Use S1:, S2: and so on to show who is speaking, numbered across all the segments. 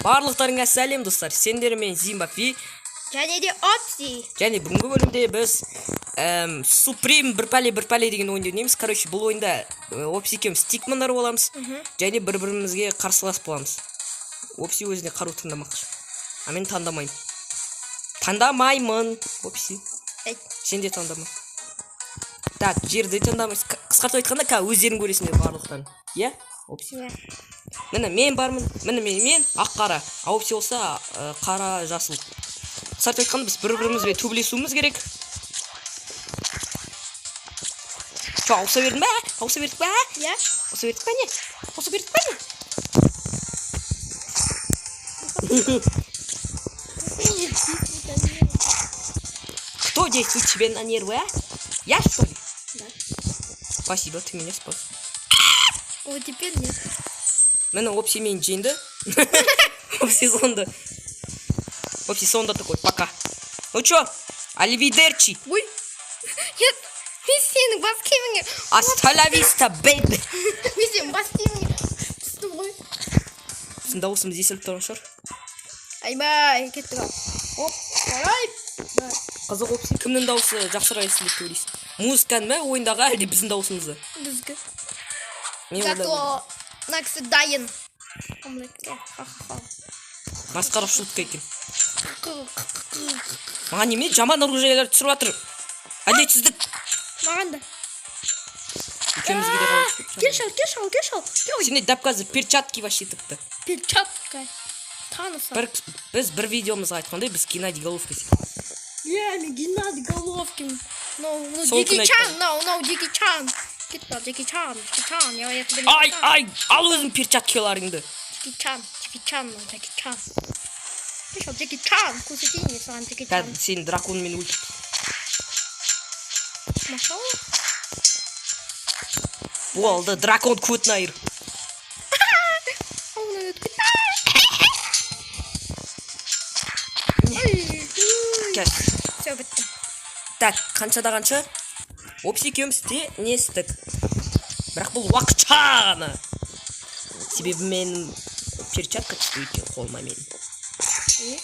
S1: Барлықтарыңа сәлем, достар! Сендермен Зимбабве
S2: және де Опси.
S1: Және бүгінгі бөлімде біз Суприм бір пәле бір пәле деген ойынды ойнаймыз. Короче, бұл ойында Опси екеуміз стикмандар боламыз және бір бірімізге қарсылас боламыз. Опси өзіне қару таңдамақшы, а мен таңдамаймын. Таңдамаймын, Опси.
S2: Ей.
S1: Сен де таңдама. Так, жерді таңдамайсың. Қысқартып айтқанда, қазір өздерің көресіңдер барлықтарын, иә, Опси?
S2: Иә.
S1: Міне, мен бармын, міне, мен ақ, қара, а Опси болса қара, жасыл. Қысқартып айтқанда, біз бір бірімізбен төбелесуіміз керек. Че, ауыса бердің ба? Ауыса бердік па?
S2: Иә.
S1: Ауыса бердік па, не? Ауыса бердік па, не? Кто действует тебе на нервы, а? Я, что ли?
S2: Да.
S1: Спасибо, ты меня спас.
S2: О, теперь нет.
S1: Міне, Опси мені жеңді. Опси сонда. Опси сонда такой: «Пока». Ну чё, аливидерчи.
S2: Ой. Нет, мен сенің бас киіміңе
S1: Hasta la vista, baby.
S2: Мен сенің бас киіміңе түстім ғой.
S1: Біздің дауысымыз естіліп тұрған шығар.
S2: Айбай, кеттік ал. Оп, давай.
S1: Қызық, Опси, кімнің дауысы жақсырақ естіледі деп ойлайсың? Музыканы ма ойындағы, әлде біздің дауысымызды?
S2: Біздікі.
S1: Мен
S2: Зато
S1: ойлаймын.
S2: Мына кісі дайын. Мына кісі, ха-ха-ха.
S1: Масқара шутка екен. Маған неме жаман оружиелер түсіріп жатыр? Әділетсіздік.
S2: Маған да.
S1: Екеумізге де қалай түсіп?
S2: Кеш ал, кеш ал, кеш ал. Ой,
S1: Сенде дәп қазір перчатки вообще тіпті.
S2: Перчатка. Таныса.
S1: Бір біз бір видеомызға айтқандай, біз Геннадий Головкин сияқты.
S2: Иә, мен Геннадий Головкин. Ну,
S1: Сол
S2: Джеки
S1: күні
S2: Чан,
S1: айтқан.
S2: мынау, мынау Джеки Чан. Кет бар, Джеки Чан, Джеки Чан. Я тебе
S1: Ай, ай, ал өзің перчаткаларыңды.
S2: Джеки Чан, Джеки Чан, мынау Джеки Чан. Кеш ал, Джеки Чан, көрсетейін мен саған Джеки Чан.
S1: Қазір сені драконмен өлтіріп.
S2: Машалла.
S1: Болды, дракон көтін айыр.
S2: Ау, мынау өтіп кетті. Ай, ой.
S1: Қазір.
S2: Все, бітті.
S1: Так, қаншада қанша? Опси екеуміз теңестік. Бірақ бұл уақытша ғана. Себебі мен перчатка түсті екен қолыма менің.
S2: Е?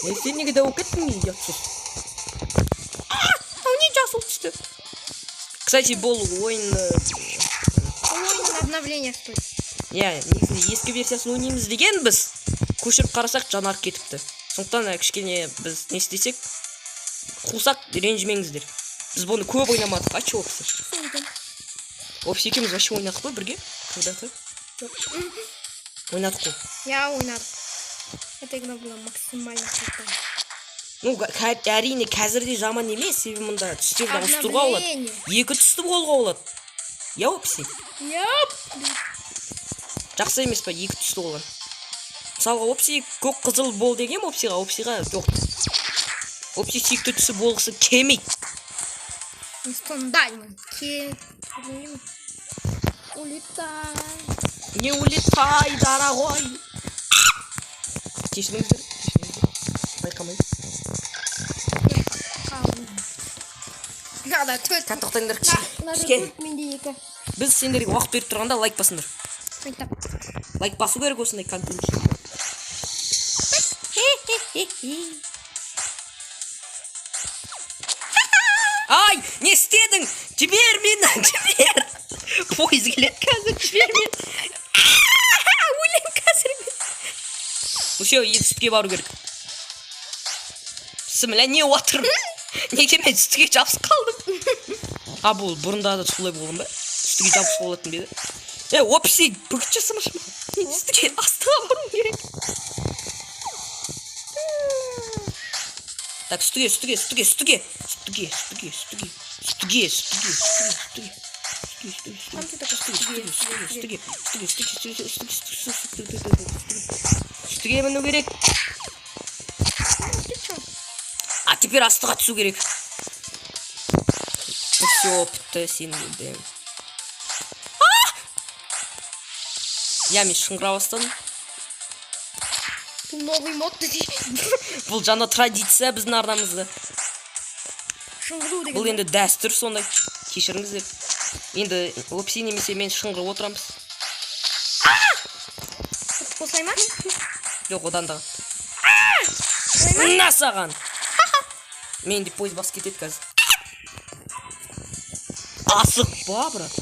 S1: Е, сен неге дәу болып кеттің, ұятсыз? Ау, не жасыл түсті? Кстати, бұл ойын
S2: Бұл ойынның обновление стоит.
S1: Иә, негізінде ескі версиясын ойнаймыз деген біз. Көшіріп қарасақ, жанарып кетіпті. Сондықтан кішкене біз не істесек, қусақ, ренжімеңіздер. Біз бұны көп ойнамадық, а че, Опси?
S2: Сол екен.
S1: Опси екеуміз вообще ойнадық қой бірге когда-то. Ойнадық қой.
S2: Я ойнадық. Эта игра была максимально крутая.
S1: Ну, әрине, қазір де жаман емес, себебі мұнда түстерді ауыстыруға болады.
S2: Обновление.
S1: Екі түсті болуға болады. Иә, Опси?
S2: Яп.
S1: Жақсы емес па екі түсті болған? Мысалға, Опси көк, қызыл бол деген Опсиға, Опсиға жоқ. Опси сүйікті түсі болғысы келмейді.
S2: Мен сондаймын. Келмеймін. Улетай.
S1: Не улетай, дорогой. Кешіріңіздер, кешіріңіздер. Байқамай.
S2: Мынада төрт.
S1: Қазір, тоқтаңдар.
S2: Мынада
S1: Кішкене.
S2: төрт, менде екі.
S1: Біз сендерге уақыт беріп тұрғанда лайк басыңдар.
S2: Айтап.
S1: Лайк басу керек осындай контент үшін. Хе-хе-хе-хе. Ай, не істедің? Жібер мені, жібер. Пойыз келеді қазір, жібер мені. Өлем қазір мен. Ну все, енді сүтке бару керек. Бісміллә, не отыр? Неге мен сүтке жабысып қалдым? А, бұл бұрында да солай болған ба? Сүтке жабысып болатын ба еді? Е, Опси, бүкіт жасамашы. Мен сүтке астыға баруым керек. Так, сүтіге, сүтіге, сүтіге, сүтіге, сүтіге, сүтіге, сүтіге, сүтіге, сүтіге, сүтіге, сүтіге,
S2: Там ты такой
S1: сүтіге,
S2: сүтіге,
S1: сүтіге, сүтіге, сүтіге, сүтіге, сүтіге, сүтіге, сүтіге, сүтіге міну керек.
S2: Ты чё?
S1: А теперь астыға түсу керек. Ну все, бітті сен енді. Я, мен шыңғыра бастадым.
S2: Бұл новый мод десе.
S1: Бұл жаңа традиция біздің арнамызда.
S2: Шыңғыру деген.
S1: Бұл енді дәстүр сондай. Кешіріңіздер. Енді Опси немесе мен шыңғырып отырамыз.
S2: Қосай ма?
S1: Жоқ, одан да қатты. На саған! Мен де пойыз басып кетеді қазір. Асықпа, брат.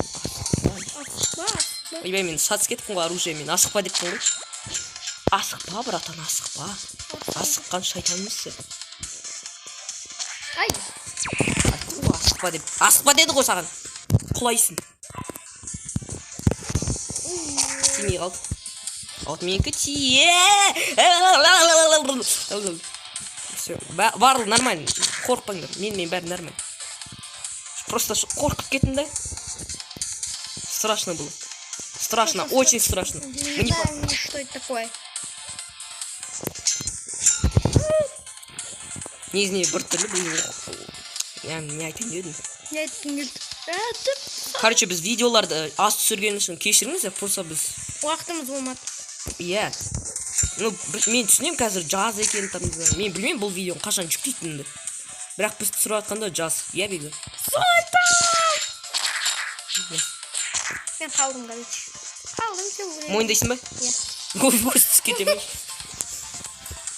S2: Асықпа, асықпа.
S1: Ойбай, мен сатысып кеттім ғой оружиемен. Асықпа деппін ғой. Асықпа, братан, асықпа. Асыққан шайтан емессің.
S2: Ай.
S1: Айттым ғой асықпа деп. Асықпа деді ғой саған. Құлайсың. Тимей қалды. А вот менікі тие. Все, барлығы нормально. Қорықпаңдар. Менімен бәрі нормально. Просто қорқып кеттім да. Страшно было. Страшно, очень страшно.
S2: Не
S1: Мне
S2: знаю, что это такое.
S1: Негізінде біртүрлі бұл, я не айтайын дедім.
S2: Не айтқың келді? А, түп.
S1: Короче, біз видеоларды аз түсірген үшін кешіріңіздер, просто біз
S2: Уақытымыз болмады.
S1: Иә, ну мен түсінемін, қазір жаз екен там, не знаю. Мен білмеймін бұл видеоны қашан жүктейтінімді, бірақ біз түсіріп жатқанда жаз, иә, Бибі? Иә.
S2: Мен қалдым, короче. Қалдым, все уже.
S1: Мойындайсың ба?
S2: Иә.
S1: Ой, түсіп кетемін.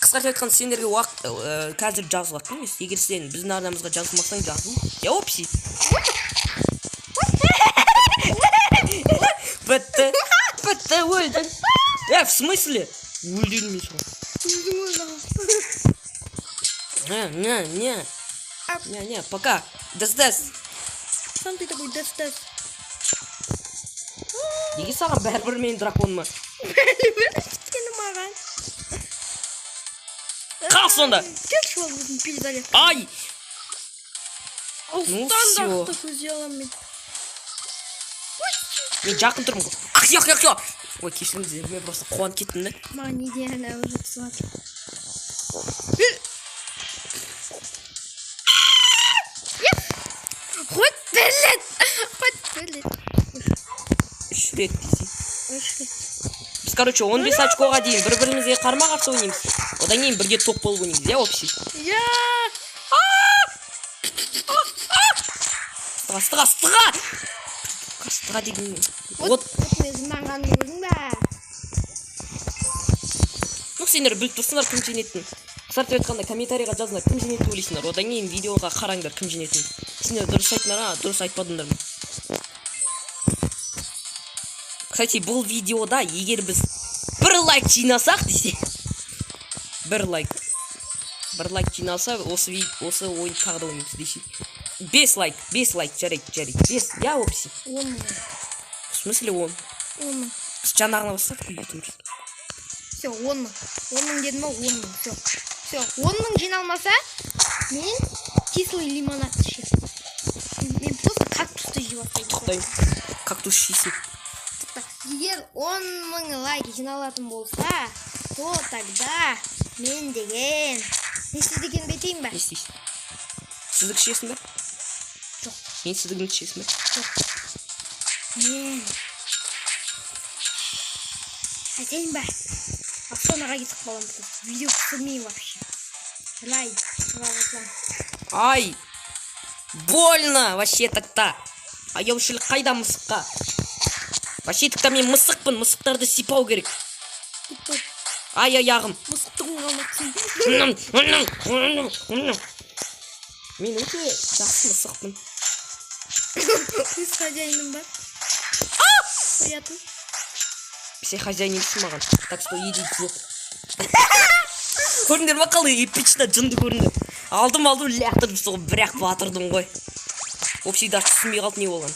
S1: Қысқаша айтқанда, сендерге уақыт, қазір жаз уақыт емес. Егер сен біздің арнамызға жазылмасаң, жазыл, иә. Опси, бітті, бітті, өлдің. Е, в смысле өлдім мен саған?
S2: Өзің ойлаған.
S1: Не, не, не. Не, не, пока, дес дес.
S2: Сам ты такой дес дес.
S1: Неге саған бәрібір менің драконыма?
S2: Өйткені маған.
S1: Қал сонда.
S2: Келші, ол өзің пистолет.
S1: Ай.
S2: Алыстан да
S1: всё.
S2: ақты көздей аламын мен.
S1: Мен жақын тұрмын ғой. Ах, ях, ях, ях. Ой, кешіріңіздер, мен просто қуанып кеттім да.
S2: Маған идеально уже түсіп жатыр. Хоть бір рет. Хоть бір рет.
S1: Үш рет десей.
S2: Үш рет.
S1: Біз, короче, 15 очкоға дейін бір бірімізге қарма қарсы ойнаймыз, одан кейін бірге топ болып ойнаймыз, иә, общий.
S2: Я.
S1: Астыға, астыға, астыға, астыға деген.
S2: Вот,
S1: вот.
S2: Вот мен зымданғанын көрдің ба?
S1: Ну, сендер біліп тұрсыңдар кім жеңетінін. Қысқартып айтқанда, комментарийға жазыңдар, кім жеңеді деп ойлайсыңдар. Одан кейін видеоға қараңдар кім жеңетінін. Сендер дұрыс айттыңдар, а дұрыс айтпадыңдар ма? Кстати, бұл видеода егер біз бір лайк жинасақ десе, бір лайк, бір лайк жиналса, осы ойын тағы да ойнаймыз десе, бес лайк, бес лайк, жарайды, жарайды, бес, иә, опси.
S2: 10 000.
S1: В смысле он?
S2: 10 000.
S1: Біз жаңа ғана бастадық қой ютуб.
S2: Все, 10 000. 10 000 дедім ба, 10 000. Все. Все, 10 000 жиналмаса, мен кислый лимонад ішемін. Мен просто кактусты жеп жатпаймын.
S1: Тоқтаймын, кактус жейсің.
S2: Тоқта. Егер 10 000 лайк жиналатын болса, то тогда мен деген не істейді екенімді айтайын ба?
S1: Не істейсің? Сіздік ішесің ба?
S2: Жоқ.
S1: Мен сіздігімді ішесің ба?
S2: Жоқ. Мен айтайын ба? Астанаға кетіп қаламын просто. Видео түсірмеймін вообще. Рай, жылап.
S1: Ай, больно вообще. Так-то аяушылық қайда мысыққа? Вообще так-то мен мысықпын, мысықтарды сипау керек. Ай, аяғым.
S2: Мысықтығың қалмапсың.
S1: Мен өте жақсы мысықпын.
S2: Өз хозяиным ба? Қоятын.
S1: Сен хозяин емессің маған, так что иди в жопу. Көрдіңдер ма, қалай эпично жынды көрінді? Алдым, алдым, лақтырып соғып, бірақ батырдым ғой. Опси даже түсінбей қалды не болғанын.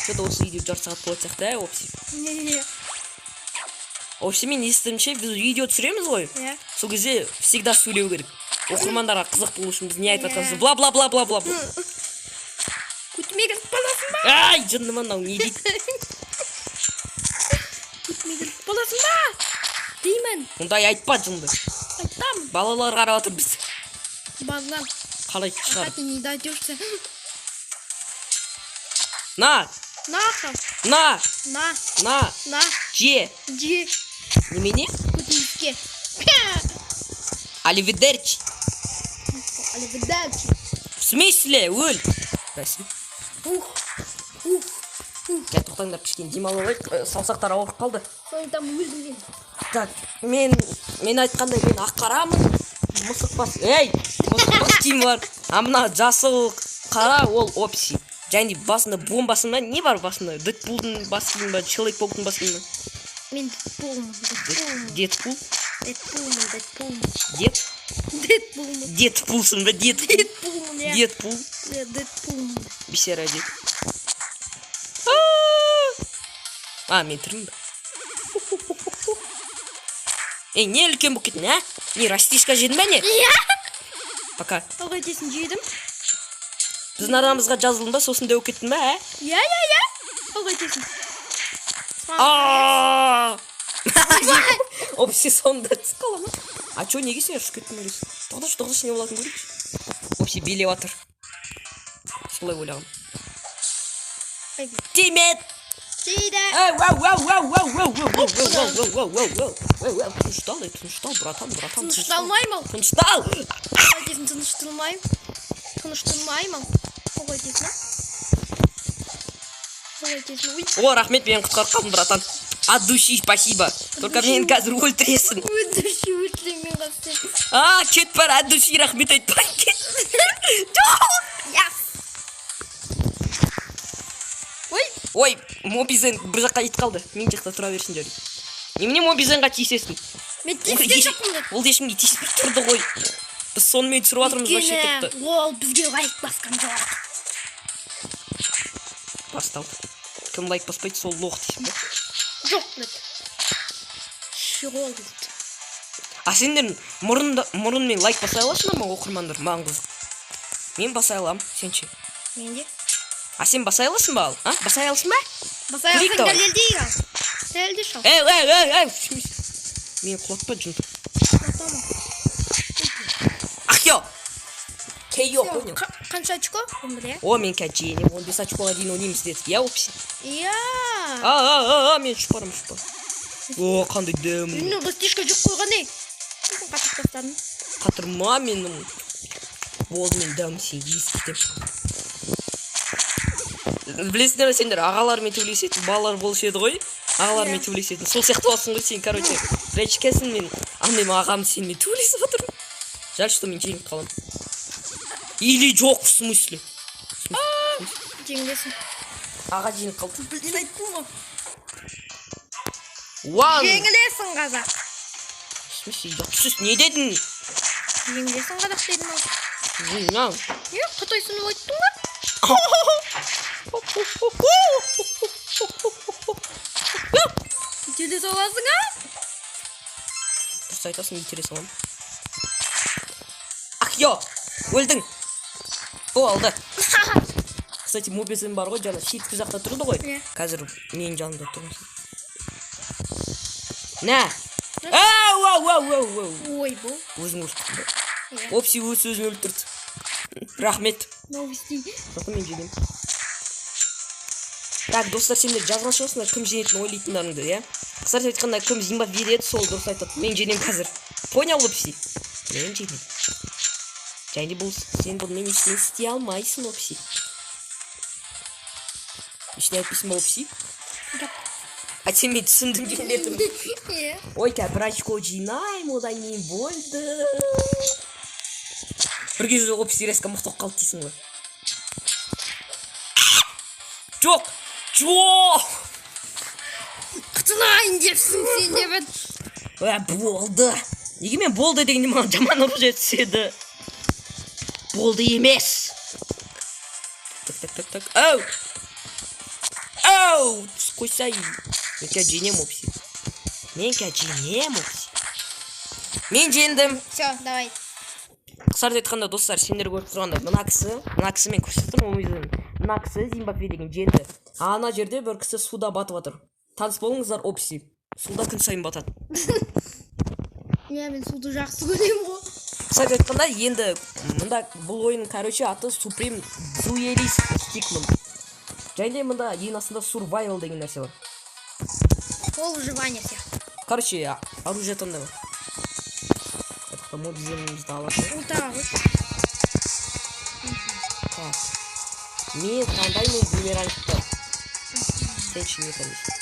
S1: Че то осы видео жарты сағат болатын сияқты, ә, опси?
S2: Не.
S1: Опси, мен естуімше, біз видео түсіреміз ғой,
S2: Иә.
S1: сол кезде всегда сөйлеу керек, оқырмандарға қызық болу үшін. Біз не айтып жатқанымызды
S2: Иә.
S1: бла бла бла бла бла.
S2: Көтіме кіріп қаласың ба?
S1: Ай, жынды ма мынау, не дейді?
S2: Көтіме кіріп қаласың ба? Деймін.
S1: Ондай айтпа, жынды.
S2: Айтамын.
S1: Балалар қарап жатыр бізді.
S2: Балалар,
S1: Қалай шығар?
S2: пока ты не дойдешься.
S1: На.
S2: Наха.
S1: На.
S2: На.
S1: На.
S2: На.
S1: Же.
S2: Же.
S1: Немене?
S2: Көтіңізге.
S1: Аливидерчи.
S2: Аливидерчи.
S1: В смысле өл? Бәсе.
S2: Ух. Ух.
S1: Жә, тоқтаңдар, кішкене демалып алайық. Саусақтар ауырып қалды.
S2: Соны там өлдім мен.
S1: Так, мен айтқандай, мен ақ қарамын. Мысық бас. Ей, мысық бас киім бар. А мына жасыл қара ол Опси. Және басында бомбасында не бар басында? Дэдпулдың бас киімі ба, Человек Пауктың бас киімі?
S2: Мен Дэдпулмын, Дэдпулмын.
S1: Дэдпул?
S2: Дэдпулмын, Дэдпулмын.
S1: Дед?
S2: Дэдпулмын.
S1: Дэдпулсың ба? Дедпул?
S2: Дэдпулмын, иә.
S1: Дедпул?
S2: Иә, Дэдпулмын.
S1: Бисера дед. А, мен тірімін ба? Ей, не үлкен болып кеттің, а? Не, растишка жедің ба, не?
S2: Иә.
S1: Пока.
S2: Ылғи жедім.
S1: Біздің арамызға жазылдың ба, сосын дәу кеттің ба, ә?
S2: Иә, иә, иә. Ылғи.
S1: А! Опси соңында түсіп қала ма? А чё, неге сен ұшып кеттің өресі? Тоқташы, тоқташы, не болатынын көрейікші. Опси билеп жатыр. Солай ойлағам. Тимет!
S2: Тиді.
S1: Эй, вау, вау, вау, вау, вау, вау, вау, вау, вау, вау, вау, вау, вау, вау, тыныштал, ей, тыныштал, братан, братан,
S2: Тынышталмаймын ал.
S1: Тыныштал!
S2: Ылғи тынышталмаймын. Тынышталмаймын. Ылғи. Ылғи. Ой.
S1: О, рахмет, мені құтқарып қалдың, братан. От души спасибо. Только мені қазір өлтіресің.
S2: От души өлтіремін мен қазір.
S1: А, кет бар, от души рахмет айтпай кет. Жоқ!
S2: Яс. Ой.
S1: Ой, Мобизен бір жаққа кетіп қалды. Мен жақта тұра берсін жарайды. Немене Мобизенға тиісесің?
S2: Мен тиіскен жоқпын деп.
S1: Ол ешкімге тиіспей тұрды ғой. Біз сонымен түсіріп жатырмыз вообще
S2: Өйткені
S1: тіпті.
S2: ол бізге лайк басқан жоқ.
S1: Басталды. Кім лайк баспайды, сол лох дейсің ба?
S2: Жоқ деді. Щегол деді.
S1: А сендер мұрында, мұрынмен лайк баса аласыңдар ма, оқырмандар? Маған қызық. Мен баса аламын, сен ше?
S2: Мен де.
S1: А сен баса аласың ба ал? А? Баса аласың ба?
S2: Баса
S1: Көрейік
S2: алсаң,
S1: давай.
S2: дәлелдейік ал. Дәлелдеші ал.
S1: Ей, ей, ей, ей! Мені құлатпа, жын.
S2: Құлатама.
S1: Ах, ё! Кей-ё, понял?
S2: Қанша очко? 11, иә?
S1: О, мен қазір жеңемін, 15 очкоға дейін ойнаймыз дедік, иә, Опси?
S2: Иә.
S1: А, а, а, а, мен ұшып барамын, ұшып барамын. О, қандай дәмді.
S2: Мен растишка жеп қойған ей. Қатырып тастадым.
S1: Қатырма менің. Болды, мен дәм сен ес кетемін. Білесіңдер ме, сендер ағалармен төбелесетін балалар болушы еді ғой. Ағалармен
S2: Иә.
S1: төбелесетін. Сол сияқты боласың ғой сен, короче. Зрячкасың мен. Андай ағам сенімен төбелесіп жатыр. Жаль, что мен жеңіп қаламын. Или жоқ, в смысле?
S2: Жеңілесің.
S1: Аға жеңіп қалды.
S2: Блин, айттым ғой.
S1: One.
S2: Жеңілесің, қазақ.
S1: В смысле, ұятсыз, не дедің?
S2: Жеңілесің, қазақ дедім ал.
S1: На.
S2: Е, қытайсың деп айттың ба? Итере саласың, а?
S1: Дұрыс айтасың, итере саламын. Ах, ё! Өлдің. Болды. Кстати, Мобизен бар ғой, жаңа шеткі жақта тұрды ғой.
S2: Иә.
S1: Қазір менің жанымда тұр. Нә! Ау, ау, ау, ау, ау.
S2: Ой, бұл.
S1: Өзің өлтірдің ба?
S2: Иә.
S1: Опси өз өзін өлтірді. Рахмет.
S2: Новости.
S1: Зато мен жеңемін. Так, достар, сендер жазған шығарсыңдар, кім жеңетінін ойлайтындарыңды, иә? Қысқаша айтқанда, кім Зимбабве деді, сол дұрыс айтады. Мен жеңемін қазір. Понял, Опси? Мен жеңемін. Және бұл сен бұнымен ештеңе істей алмайсың, Опси. Ештеңе айтпайсың ба, Опси?
S2: Жоқ.
S1: А сен мен түсіндің келетін.
S2: Иә.
S1: Ой, қазір бір очко жинаймын, одан кейін болды. Бір кезде Опси резко мықты болып қалды дейсің ғой. Жоқ! Жоқ!
S2: Құтылайын депсің сен де бір.
S1: Ә, болды. Неге мен болды дегенде маған жаман ұрып түседі? Болды емес. Так, так, так, так. Ау! Ау! Түсіп қойсай. Мен қазір жеңемін, Опси. Мен қазір жеңемін, Опси. Мен жеңдім.
S2: Все, давай.
S1: Қысқартып айтқанда, достар, сендер көріп тұрғандай, мына кісі мен көрсетіп тұрмын ғой өзім. Мына кісі Зимбабве деген жеңді. А ана жерде бір кісі суда батып жатыр. Таныс болыңыздар, Опси. Суда күн сайын батады.
S2: Иә, мен суды жақсы көремін ғой.
S1: Қысқаша айтқанда, енді мында бұл ойын, короче, аты Supreme Duelist Stickman. Және мында ең астында Survival деген нәрсе бар.
S2: Ол выживание сияқты.
S1: Короче, оружие таңдама. Это мобиземімізді алады.
S2: Ультаға қой.
S1: Так. Мен таңдаймын бумерангты. Сен ше, не таңдайсың?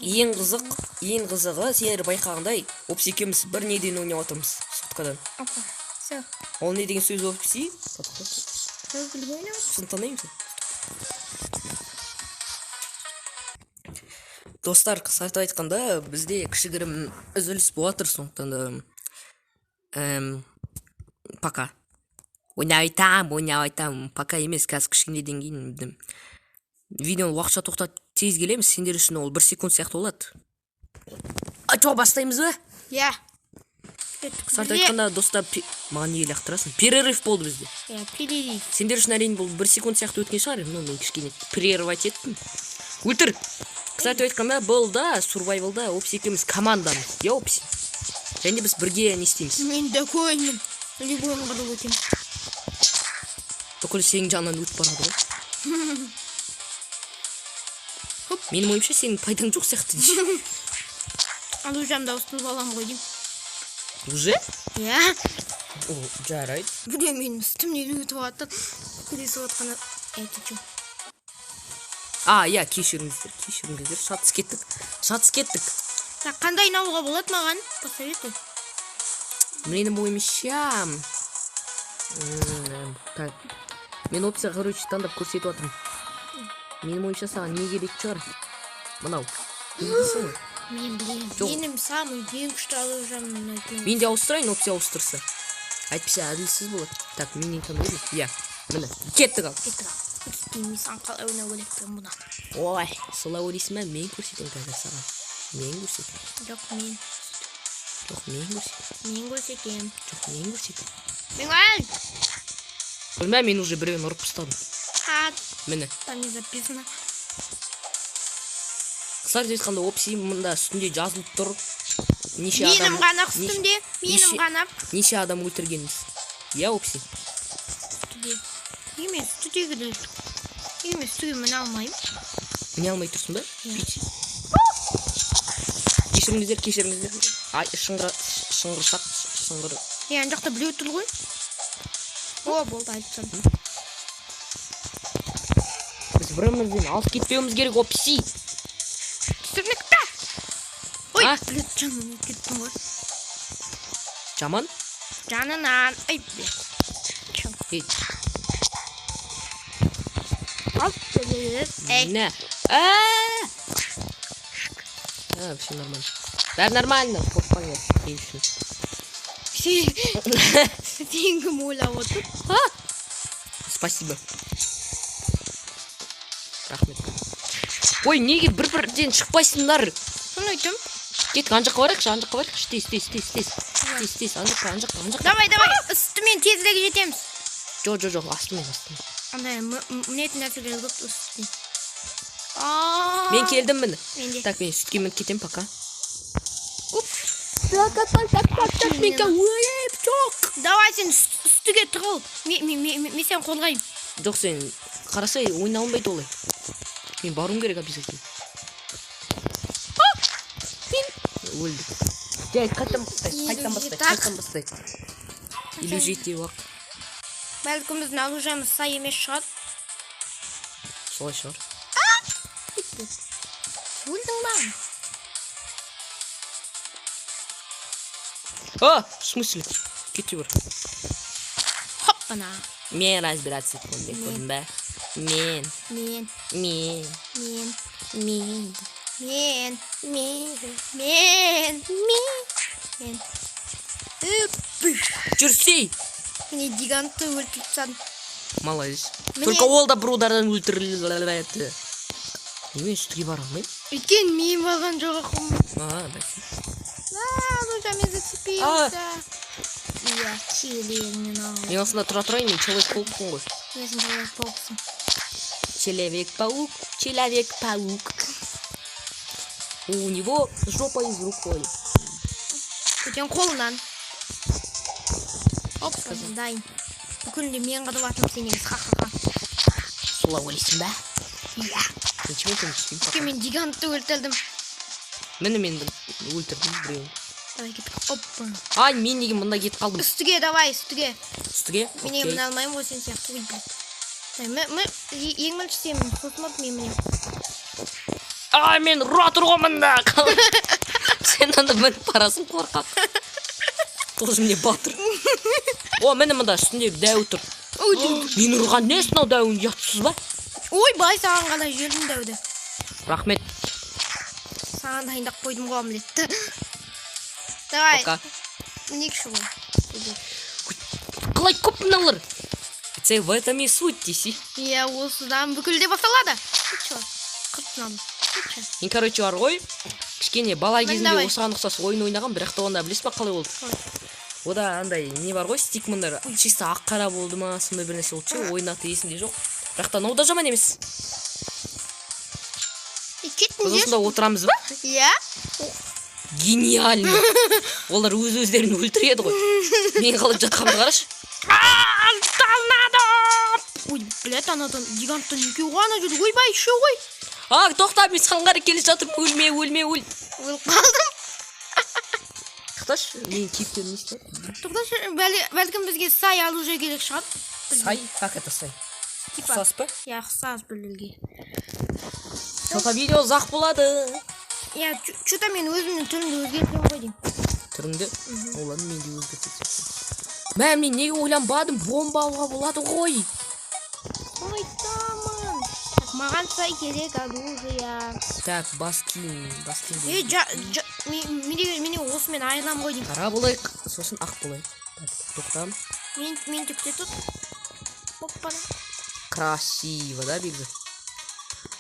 S1: Ең қызық, ең қызығы, сендер байқағандай, Опси екеуміз бір неден ойнап жатырмыз, соткадан.
S2: Опа, все.
S1: Ол не деген сөз, Опси?
S2: Все, бірге ойнап.
S1: Соны танимын. Достар, қысқартып айтқанда, бізде кішігірім үзіліс болып жатыр, сондықтан да пока ойнап айтамын, ойнап айтамын. Пока емес, қазір кішкенеден кейін видеоны уақытша тоқтатып, тез келеміз. Сендер үшін ол бір секунд сияқты болады. А жоқ, бастаймыз ба?
S2: Иә.
S1: Қысқартып айтқанда, достар, маған неге лақтырасың? Перерыв болды бізде.
S2: Иә, перерыв.
S1: Сендер үшін, әрине, бұл бір секунд сияқты өткен шығар, но мен кішкене прервать еттім. Өлтір. Қысқартып айтқанда, бұл да сурвайвалда Опси екеуміз командамыз, иә, Опси? Және біз бірге не істейміз?
S2: Мен такоймын. Любойын қырып өтемін.
S1: Бүкіл сенің жанынан өтіп барады ғой.
S2: Хоп.
S1: Менің ойымша, сенің пайдаң жоқ сияқты дейші.
S2: Оружиемді ауыстырып аламын ғой деймін.
S1: Уже?
S2: Иә.
S1: О, жарайды.
S2: Біреу менің үстімнен өтіп жатыр. Күлесіп жатқаны. Ей, ты чё?
S1: А, иә, кешіріңіздер, кешіріңіздер, шатыс кеттік, шатыс кеттік.
S2: Так, қандай алуға болады маған? Посоветуй.
S1: Менің ойымша, так, мен опция, короче, таңдап көрсетіп жатырмын. Менің ойымша, саған не керек шығар? Мынау. Не дейсің ғой?
S2: Мен білемін.
S1: Жоқ.
S2: Менің самый ең күшті оружием мынау.
S1: Мен де ауыстырайын, опция ауыстырса. Әйтпесе әділсіз болады. Так, мен не таңдаймын? Иә, міне. Кеттік ал.
S2: Кеттік ал. Көрсетейін мен саған қалай ойнау керектігін бұны.
S1: Ой, солай ойлайсың ба? Мен көрсетемін қазір саған. Мен көрсетемін.
S2: Жоқ, мен.
S1: Жоқ, мен көрсетемін.
S2: Мен көрсетемін.
S1: Жоқ, мен көрсетемін.
S2: Мен ай!
S1: Білмей, мен уже біреуін ұрып тастадым.
S2: А,
S1: Міне.
S2: там не записано.
S1: Қысқартып айтқанда, опси, мында үстінде жазылып тұр. Неше
S2: Менің
S1: адам
S2: ғана үстімде, менің ғана.
S1: Неше адам өлтіргенбіз. Иә, опси?
S2: Үстіде. Неге мен үстідегілер? Неге мен үстіге міне алмаймын?
S1: Міне алмай тұрсың ба?
S2: Иә.
S1: Кешіріңіздер, кешіріңіздер. Ай, шыңғыр, шыңғырсақ, шыңғыр.
S2: Е, ана жақта біреу тұр ғой. О, болды, айтып тастадым.
S1: Біз бірімізден алыс кетпеуіміз керек, опси.
S2: Түсінікті. Ой,
S1: А?
S2: блядь, жанынан өтіп кеттім ғой.
S1: Жаман?
S2: Жанынан. Ай, блядь. Чё?
S1: Ей,
S2: Ал, блядь. Эй,
S1: не. А! А, все нормально. Бәрі нормально, қорықпаңдар. Мен үшін.
S2: Сен кім ойлап отыр?
S1: А! Спасибо. Рахмет. Ой, неге бір-бірден шықпайсыңдар?
S2: Соны айттым.
S1: Кеттік, ана жаққа барайықшы, ана жаққа барайықшы. Тез, тез, тез, тез. Тез, тез, ана жаққа, ана жаққа, ана жаққа.
S2: Давай, давай, үстімен тезірек жетеміз.
S1: Жоқ, жоқ, жоқ, астымен, астымен.
S2: Андай мінетін нәрселер көп үстіне.
S1: Мен келдім, міне.
S2: Мен де.
S1: Так, мен сүтке мініп кетемін пока.
S2: Уп.
S1: Так, так, так, так, так, так, мен өліп жоқ.
S2: Давай, сен үстіге тығыл. Мен сені қорғаймын.
S1: Жоқ, сен қарасай, ойнай алмайды олай. Мен баруым керек обязательно. Мен өлдім. Жай, қайтадан бастайық, қайтадан бастайық,
S2: 57-ақ.
S1: қайтадан бастайық. 57-ақ.
S2: Бәлкім, біздің оружиеміз сай емес шығар.
S1: Солай шығар.
S2: Өлдің ба?
S1: А, в смысле? Кете бер.
S2: Хоппана.
S1: Мен разбираться етемін, көрдің бе? Мен,
S2: Мен,
S1: мен,
S2: мен,
S1: мен.
S2: мен, мен, мен, мен, мен. Үп.
S1: Жүрсей!
S2: Міне, гигантты өлтіріп тастадым.
S1: Молодец.
S2: Міне.
S1: Только ол да бір удардан өлтірілді. Немен үстіге бара алмаймын?
S2: Өйткені мен барған жоқпын.
S1: А, бәсе.
S2: А, оружием зацепился. Иә, келермен ал.
S1: Мен осында тұра тұрайын, мен Человек-паукпын ғой.
S2: Өзің Человек-пауксың.
S1: Человек-паук, Человек-паук. У него жопа из рукой.
S2: Өтен қолынан. Оп, дайын. Бүкілінде мен қырып жатырмын, сен емес, ха-ха-ха.
S1: Солай ойлайсың ба?
S2: Иә.
S1: Ничего сен түспеймін пока.
S2: Өйткені мен гигантты өлтірдім.
S1: Міне, мен өлтірдім біреуін.
S2: Давай, кеттік. Опа.
S1: Ай, мен неге мында кетіп қалдым?
S2: Үстіге, давай, үстіге.
S1: Үстіге?
S2: Мен неге
S1: Окей.
S2: міне алмаймын ғой сен сияқты. Ой, блядь. Давай, ең бірінші сен мін, сосын барып мен мінемін.
S1: А, мен ұра тұр ғой мында. Сен анда мініп барасың, қорқақ. Тоже мне батыр. О, міне, мында үстінде дәу тұр.
S2: Ой.
S1: Мен ұрған несі мынау дәуің, ұятсыз ба?
S2: Ойбай, саған ғана жібердім дәуді.
S1: Рахмет.
S2: Саған дайындап қойдым ғой омлетті. Давай.
S1: Пока.
S2: Мінекші ғой.
S1: Қалай көп мыналар? Це в этом и суть десе.
S2: Иә, осыдан бүкіл де басталады. Че, қырт мынаны. Че?
S1: Мен, короче, бар ғой, кішкене бала
S2: Міне,
S1: кезімде
S2: давай.
S1: осыған ұқсас ойын ойнаған, бірақ та онда білесіз ба қалай болды?
S2: Қалай?
S1: Ода андай не бар ғой, стикмандар чисто ақ қара болды ма, сондай бір нәрсе болды ше, ойын аты есімде жоқ, бірақ та мынау да жаман емес.
S2: Е,
S1: Біз
S2: кеттіңдер.
S1: осында отырамыз ба?
S2: Иә.
S1: Гениально! Олар өз өздерін өлтіреді ғой. Мен қалай жатқанымды қарашы.
S2: Ой, блядь, анадан гиганттан екеу ғана жүр. Ойбай, үшеу ғой.
S1: А, тоқта, мен саған қарай келе жатырмын. Өлме, өлме, өл.
S2: Өліп қалдым.
S1: Тоқташы, менің кейіпкерім не істеп?
S2: Тоқташы, бәлкім, бізге сай оружие керек шығар.
S1: Сай? Как это сай?
S2: Типа.
S1: Ұқсас па?
S2: Иә, ұқсас біреуге.
S1: Что-то видео ұзақ болады.
S2: Иә, че-то мен өзімнің түрімді өзгертемін ғой деймін.
S1: Түріңді? Оларды мен де өзгертетін сияқтымын. Мә, мен неге ойланбадым? Бомба алуға болады ғой.
S2: Айтамын. Так, маған сай керек оружие.
S1: Так, бас киім, бас киім.
S2: Е, жа, мен осымен айырыламын ғой деймін.
S1: Қара болайық, сосын ақ болайық. Так, тоқта.
S2: Мен тек тут. Оппа.
S1: Красиво, да, Бекзат?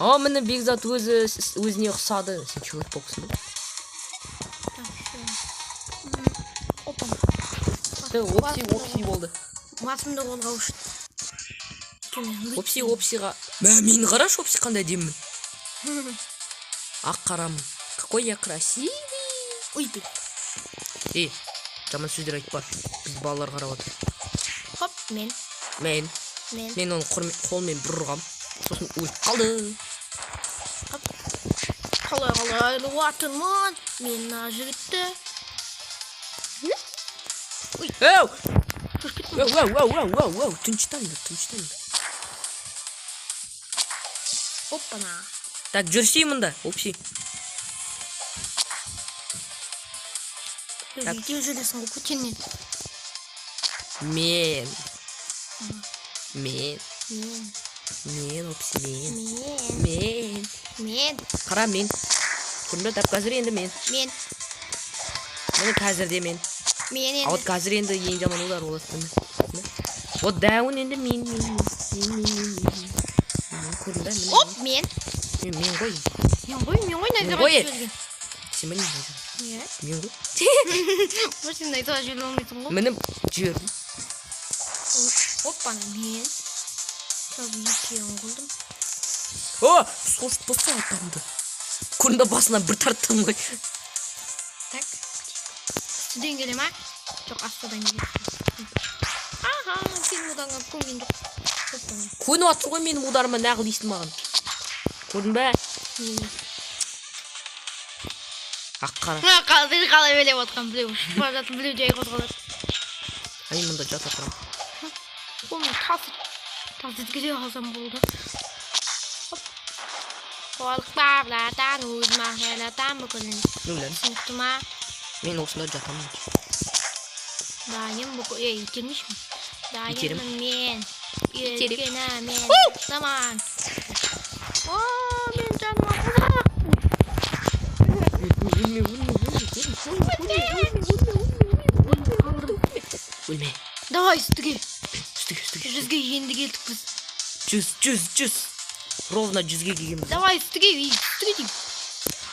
S1: А, міне, Бекзат өзі өзіне ұқсады. Сен человек пауксың ба?
S2: Так, всё. Опа.
S1: Опси, опси болды.
S2: Басымды қолға ұшты.
S1: Опси, опсиға. Мә, мені қарашы, опси, қандай әдемімін. Ақ қарамын. Какой я красивый.
S2: Ой, блин.
S1: Ей, жаман сөздер айтпа. Біз балалар қарап отыр.
S2: Хоп, мен.
S1: Мен.
S2: Мен.
S1: Мен оны қолмен бір ұрғам. Сосын өліп қалды.
S2: Қалай қалай айырылып жатырмын. Мен мына жігітті.
S1: Әу!
S2: Шошып кеттім.
S1: Әу, әу, әу, әу, әу, әу, тыныштаңдар, тыныштаңдар.
S2: Оппана.
S1: Так, жүрсей мында, опси. Так.
S2: Екеу жүресің ғой көтеннен.
S1: Мен. Мен.
S2: Мен.
S1: Мен, опси, мен.
S2: Мен.
S1: Мен.
S2: Мен.
S1: Қара, мен. Көрдің бе, дәп қазір енді мен.
S2: Мен.
S1: Міне, қазір де мен.
S2: Мен
S1: А
S2: енді.
S1: вот қазір енді ең жаман удар болады. Міне. Міне. Вот дәуін енді мен, мен, мен, мен, мен, мен, мен. Мен, көрдің бе? Міне.
S2: Оп, мен.
S1: Мен, мен ғой.
S2: Мен ғой, мен ғой
S1: Мен
S2: найзаға
S1: ғой.
S2: жіберген.
S1: Сен ба не найза?
S2: Иә.
S1: Мен ғой.
S2: Ой, сен найзаға жібере алмайсың ғой.
S1: Міне, жібердім.
S2: Оппана, мен. Сразу екеуін қылдым.
S1: О, сошып болса атамды. Көрдің бе, басынан бір тарттым ғой.
S2: Так. Үстіден келе ма? Жоқ, астыдан келе. Аха, сенің ударыңа көнген жоқ. Оппана.
S1: Көніп жатсың ғой менің ударыма, нағыл дейсің маған. Көрдің бе?
S2: Не?
S1: Ақ қара.
S2: Мына қалай қалай билеп отқан, біреу ұшып бара жатыр, біреу жай қозғалады.
S1: А мен мында жата тұрамын.
S2: Оны тас тас еткізе қалсам болды. Хоп. Қорықпа, братан, өзім ақ бүкілін.
S1: Ну, лән.
S2: Түсінікті ма?
S1: Мен осында жатамын.
S2: Дайын бүкіл. Ей, итермейші.
S1: Итерем.
S2: Дайынмын мен.
S1: Итерем.
S2: Өйткені мен мықтымын. О, мен жаныма.
S1: Өлме, өлме, өлме, өлме, өлме,
S2: Қалдым.
S1: өлме.
S2: Давай үстіге.
S1: Үстіге, үстіге.
S2: 100-ге енді келдік біз.
S1: 100, 100, 100. Ровно 100-ге келгенбіз.
S2: Давай үстіге, ей, үстіге деймін.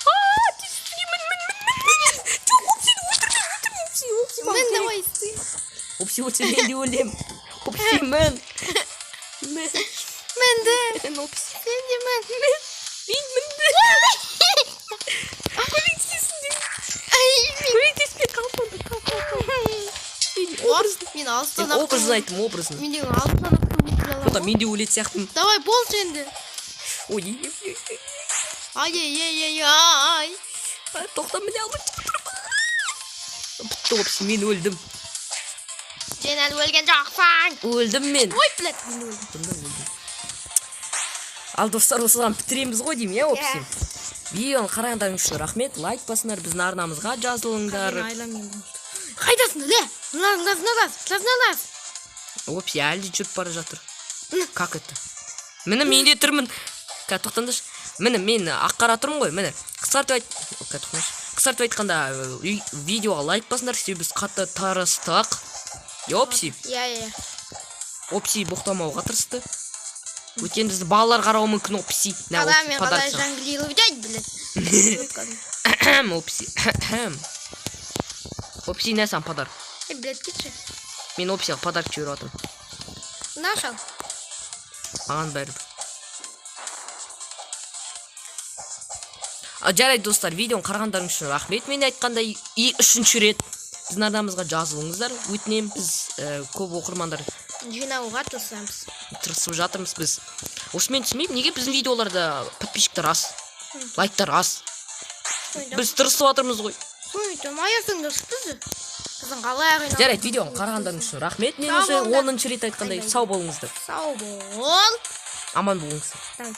S1: А, үстіге мін, мін, мін, мін, мін. Жоқ, опсиді өлтірме, өлтірме, опси, опси, маған
S2: Мін,
S1: керек.
S2: давай үстіге.
S1: Опси өлсе, мен де өлем. Опси, мін. Мін.
S2: Мінді.
S1: Мін, опси.
S2: Сен де мін.
S1: Мен мінді. Көмектесін де. Көмектеспе, қалып онда, қал, қал, қал. Мен образно.
S2: Мен алыстан
S1: Мен образно айттым, образно.
S2: Мен деген алыстан ақ өлтіре аламын
S1: Тоқта,
S2: ғой.
S1: мен де өлетін сияқтымын.
S2: Давай болшы енді.
S1: Ой, ой, ой, ой.
S2: Ай, ай, ай, ай, ай.
S1: А, тоқта, міне алмай жатырмын. Бітті, опси, мен өлдім.
S2: Сен әлі өлген жоқсың.
S1: Өлдім мен.
S2: Ой, блядь, мен өлдім.
S1: Өлдім, өлдім. Ал, достар, осыған бітіреміз ғой деймін, иә, опси?
S2: Иә.
S1: Видеоны қарағандарың үшін рахмет. Лайк басыңдар, біздің арнамызға жазылыңдар.
S2: Мен айламаймын. Қайдасың, ле? Мына, мына, мына, мына, мына.
S1: Опси әлі де жүріп бара жатыр. Как это? Міне, мен де тұрмын. Қазір, тоқтаңдаршы. Міне, мен ақ қара тұрмын ғой. Міне, қысқартып айт. Қазір, тоқтаңдаршы. Қысқартып айтқанда, видеоға лайк басыңдар, себебі біз қатты тырыстық. Опси.
S2: Иә.
S1: Опси боқтамауға тырысты. Өйткені бізді балалар қарауы мүмкін, Опси. На,
S2: Қалай
S1: Опси,
S2: мен
S1: подарок
S2: қалай
S1: саған.
S2: жонглировать, блядь.
S1: Опси. Опси, на саған подарок.
S2: Эй, блядь, кетші.
S1: Мен Опсиға подарок жіберіп жатырмын.
S2: На, шал.
S1: Маған бәрібір. А, жарайды, достар, видеоны қарағандарыңыз үшін рахмет. Мен айтқандай, и үшінші рет біздің арнамызға жазылыңыздар, өтінемін. Біз көп оқырмандар
S2: жинауға тырысамыз.
S1: Тырысып жатырмыз біз. Осы мен түсінбеймін, неге біздің видеоларда подписчиктер аз, лайктар аз? Біз тырысып жатырмыз ғой.
S2: Ой, аясыңдар бізді. Біздің қалай қиналып.
S1: Жарайды, видеоны қарағандарыңыз үшін рахмет. Мен
S2: Сау
S1: осы
S2: болыңдар.
S1: 10-рет айтқандай, сау болыңыздар.
S2: Сау бол.
S1: Аман болыңыздар.
S2: Давай.